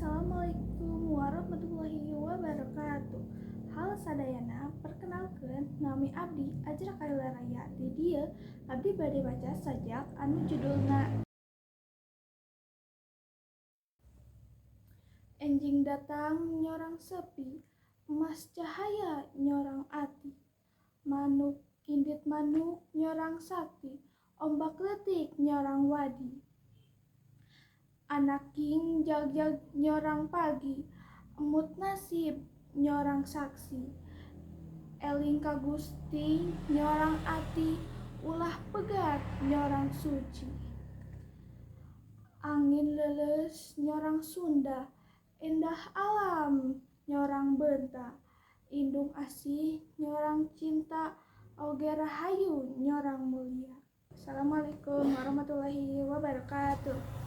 Assalamualaikum warahmatullahi wabarakatuh. Halo sadayana, perkenalkeun, nami abdi Ajra Kaila Raya. Di dieu abdi bade maca sajak anu judulna Enjing Datang Nyorang Sepi. Emas cahaya nyorang ati, manuk indit manuk nyorang sakti, ombak leutik nyorang wadi, anak king jagjag nyorang pagi, emut nasib nyorang saksi, eling ka Gusti nyorang ati, ulah pegat nyorang suci, angin leuleus nyorang Sunda, endah alam nyorang beunta, indung asih nyorang cinta, oge rahayu nyorang mulia. Assalamualaikum warahmatullahi wabarakatuh.